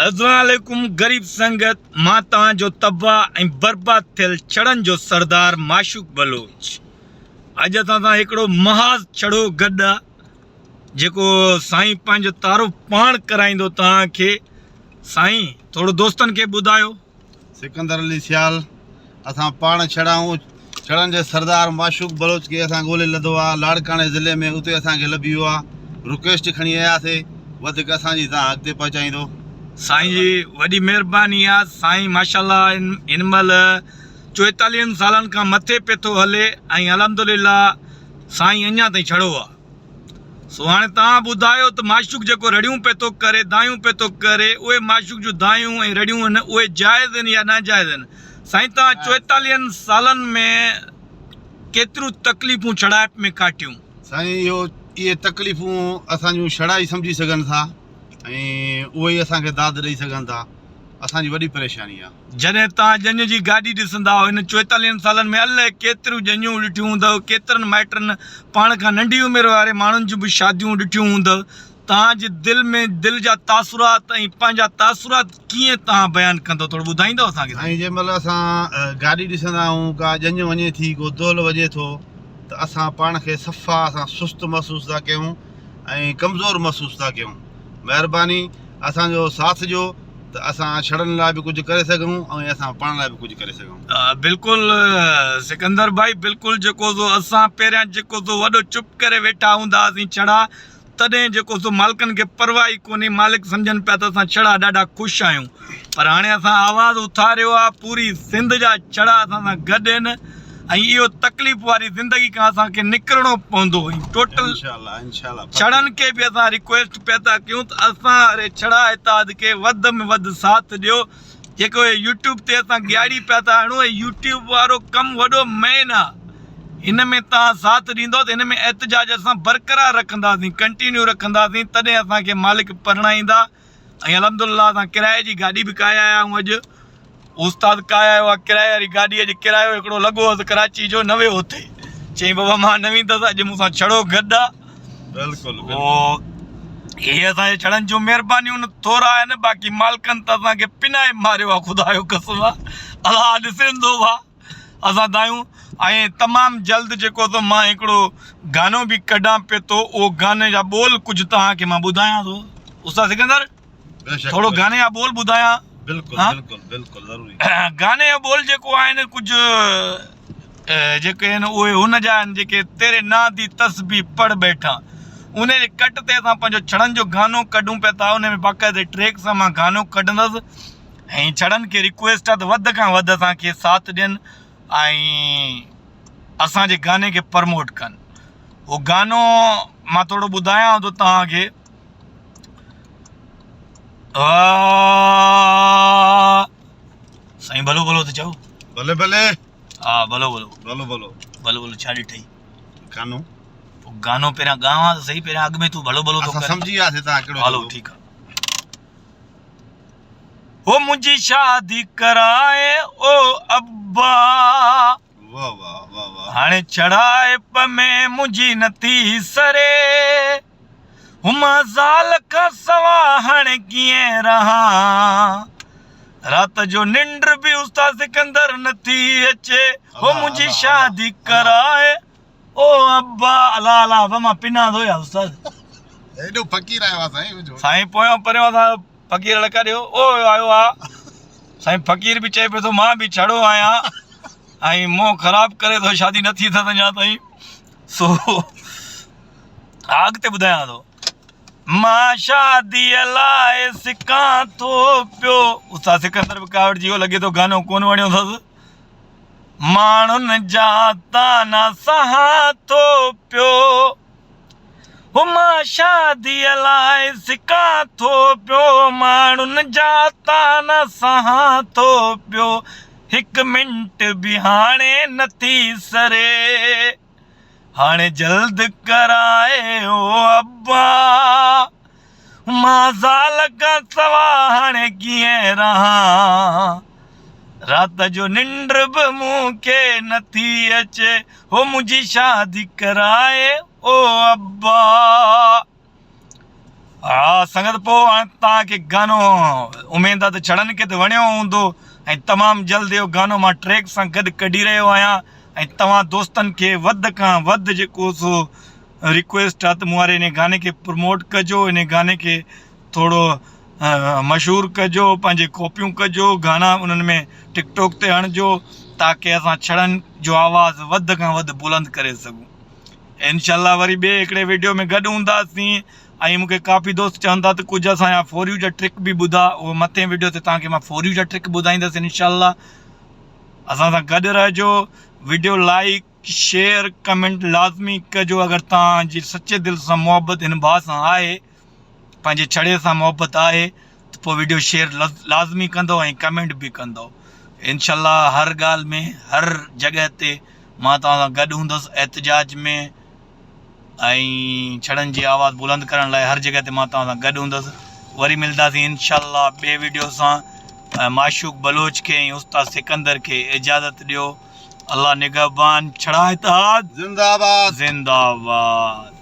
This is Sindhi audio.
السلام عليڪم غريب سنگت مان توهان جو تباهه ۽ برباد ٿيل ڇڙن جو سردار معشوق بلوچ اڄ اسان سان هڪڙو محاذ ڇڙو گڏ آ جيڪو سائين پنهنجو تعارف پاڻ ڪرائيندو توهان کي سائين ٿورو دوستن کي ٻڌايو. سڪندر علي سيال اسان پاڻ ڇڙا آهيون ڇڙن جي سردار معشوق بلوچ کي اسان ڳولي لڌو آ لاڙڪاڻي ضلعي ۾ اتي اسان کي لڀي ويو آ رڪويسٽ کڻي آياسي وڌيڪ اسان جي تان اڳتي پهچائيندو. سائين جي وڏي مهرباني آ سائين ماشاءالله هن مهل چوئيتاليهن سالن کان مٿي پي ٿو هلي ۽ الحمدلله سائين اڃا تائين ڇڙو آ. سو هاڻي توهان ٻڌايو ته معشوق جيڪو رڙيون پئي ٿو ڪري، دانهيون پئي ٿو ڪري، اهي معشوق جون دانهيون ۽ رڙيون آهن، اهي جائز آهن يا ناجائز آهن؟ سائين توهان چوئيتاليهن سالن ۾ ڪيتريون تڪليفون ڇڙائپ ۾ ڪاٽيون؟ سائين اهو اهي تڪليفون اسان جون ڇڙا ئي سمجهي سگهن ٿا ۽ اهي ئي اسان کي داد ڏئي سگهن ٿا، اسان جي وڏي پريشاني آهي. جڏهن توهان ڄڃ جي گاڏي ڏسندا هئو، هن چوئيتاليهن سالن ۾ الائي ڪيتريون ڄڃون ڏٺيون هوندؤ، ڪيترن مائٽن، پاڻ کان ننڍي عمر واري ماڻهن جون به شاديون ڏٺيون هوندؤ، توهان جي دل ۾ دل جا تاثرات ۽ پنهنجا تاثرات ڪيئن توهان بيان ڪندؤ ٿورو ٻڌائيندؤ اسان کي سائين جنهن مهل اسان گاڏي ڏسندا آهيون ڪا ڄڃ وڃي ٿي ڪو دهل وڄي ٿو ته اسان پاڻ کي صفا اسان سست محسوس ٿا ڪيون ۽ ڪمزور محسوس ٿا ڪيون مهرباني اسان جو ساٿ ڏيو ته اسان ڇڙن لاء به ڪجهه ڪري سگهون ۽ اسان پاڻ لاء به ڪجهه ڪري سگهون. بلڪل سڪندر ڀائي بلڪل جيڪو سو اسان پهريان جيڪو سو وڏو چپ ڪري ويٺا هوندا هئاسين ڇڙا تڏهن جيڪو سو مالڪن کي پرواهه ئي ڪونهي مالڪ سمجهن پيا ته اسان ڇڙا ڏاڍا خوش آهيون پر هاڻي اسان آواز اٿاريو آهي پوري سنڌ جا ڇڙا اسان سان گڏ آهن ۽ اهو تڪليف واري زندگي کان اسان کي نڪرڻو پوندو ۽ ٽوٽل ڇڙن کي به اسان رڪويسٽ پيا ٿا ڪيون ته اسان واري ڇڙا اتحاد کي وڌ ۾ وڌ ساٿ ڏيو جيڪو هي يوٽيوب تي اسان گياڙي پيا ٿا هڻون هي يوٽيوب وارو ڪم وڏو مين آ هن ۾ توهان ساٿ ڏيندو ته هن ۾ احتجاج اسان برقرار رکنداسين ڪنٽينيو رکنداسين تڏهن اسان کي مالڪ پرڻائيندا ۽ الحمدلله اسان ڪرائي جي گاڏي به ڪاهي آيا آهيون اڄ استاد ڪاهي آيو آهي ڪرائي واري گاڏي اڄ ڪرايو هڪڙو لڳو هوس ڪراچي جو نه ويو اتي چيائين بابا مان نه ويندس اڄ مون سان ڇڙو گڏ آ بلڪل هي اسان جي ڇڙن جون مهربانيون ٿورا آهن باقي مالڪن ته اسان کي پنائي ماريو آ خدا جو قسم آ الله ڏسين ٿو ڀا اسان دايون ۽ تمام جلد جيڪو سو مان هڪڙو گانو به ڪڍان پيو ٿو اهو گاني جا ٻول ڪجهه توهان کي مان ٻڌايان ٿو استاد سڪندر ٿورو گاني جا ٻول ٻڌايان بلڪل بلڪل بلڪل ضروري گاني جا ٻول جيڪو آهن ڪجهه جيڪي آهن اهي هن جا آهن جيڪي تيري نان the تسبيح پڙ بيٺا ان جي ڪٽ تي اسان پنهنجو ڇڙن جو گانو ڪڍون پيا ٿا ان ۾ باقاعدي ٽريڪ سان مان گانو ڪڍندس ۽ ڇڙن کي رڪويسٽ آ ته وڌ کان وڌ اسان کي ساٿ ڏين ۽ اسان جي گاني کي پرموٽ ڪن هو گانو مان ٿورو ٻڌايان ٿو توهان کي سائين ڀلو ڀلو ته چئو ڀلي ڀلي ها ڀلو ڀلو ڀلو ڀلو ڀلو ڀلو ڇا ڏٺئي گانو گانو پهريان ڳاوان ته صحيح پهريان اڳ ۾ تون ڀلو ڀلو ٿو اسان سمجهي وياسي تان ڪهڙو هلو ٺيڪ آ هو منهنجي شادي ڪرائي او ابا واه واه واه واه هاڻي چڙهائپ ۾ منهنجي نٿي سري هو مان زال کان سوا هاڻي ڪيئن رهان رات جو ننڊ به استاد سڪندر نٿي اچي هو منهنجي شادي ڪرائي او ابا الا الا ابا مان پنا ٿو يا استاد ايڏو فقير آيو آ سائين سائين پويان پريان اسان فقير لڪا ڏيو او آيو آ سائين فقير به چئي پيو ٿو مان به ڇڙو آهيان ۽ منهن خراب ڪري ٿو شادي نه ٿي اٿس اڃا تائين سو اڳتي ٻڌايان ٿو مان شادي لاء سڪان ٿو پيو استاد سڪندر به ڪاوڙجي ويو لڳي ٿو گانو ڪون وڻيو اٿس ماڻهن جا طعنا سهان ٿو پيو هو مان شاديء لاء سڪان ٿو پيو ماڻهن جا طعنا سهان ٿو پيو هڪ منٽ به هاڻي نٿي سري هاڻي جلد ڪرائي او ابا مان زال کان سوا هاڻي ڪيئن رهان رات جو ننڊ به مون کي نٿي اچي هو منهنجي شادي ڪرائي او ابا. ها سنگت پو هاڻي توهان کي گانو اميد آ ته ڇڙن کي ته وڻيو هوندو ۽ تمام جلد اهو گانو مان ٽريڪ سان گڏ ڪڍي رهيو آهيان ۽ توهان دوستن کي وڌ کان وڌ جيڪو سو ريڪويسٽ آ ته مون واري ان گاني کي پروموٽ ڪجو ان گاني کي ٿورو مشهور ڪجو پنهنجي ڪاپيون ڪجو گانا انهن ۾ ٽڪ ٽاڪ تي هڻجو تاڪي اسان ڇڙن جو آواز وڌ کان وڌ بلند ڪري سگهون انشاء الله وري ٻئي هڪڙي ويڊيو ۾ گڏ هونداسين ۽ مونکي ڪافي دوست چون ٿا ته ڪجهه اسان جا فور يو جا ٽرڪ به ٻڌا اهو مٿين ويڊيو تي توهان کي مان فور يو جا ٽرڪ ٻڌائيندس انشاء الله اسان سان گڏ رهجو ويڊيو لائڪ شيئر ڪمينٽ لازمي ڪجو اگر توهان جي سچي دل سان محبت هن ڀاء سان آهي پنهنجي ڇڙي سان محبت آهي ته پوء ويڊيو شيئر لازمي ڪندو ۽ ڪمينٽ به ڪندو انشاء الله هر ڳالهه ۾ هر جڳهه تي مان توهان سان گڏ هوندس احتجاج ۾ ۽ ڇڙن جي آواز بلند ڪرڻ لاء هر جڳهه تي مان توهان سان گڏ هوندس وري ملداسين انشاء الله ٻي ويڊيو سان معشوق بلوچ کي ۽ استاد سڪندر کي اجازت ڏيو الله نگهبان ڇڙا اتحاد زنده آباد زنده آباد.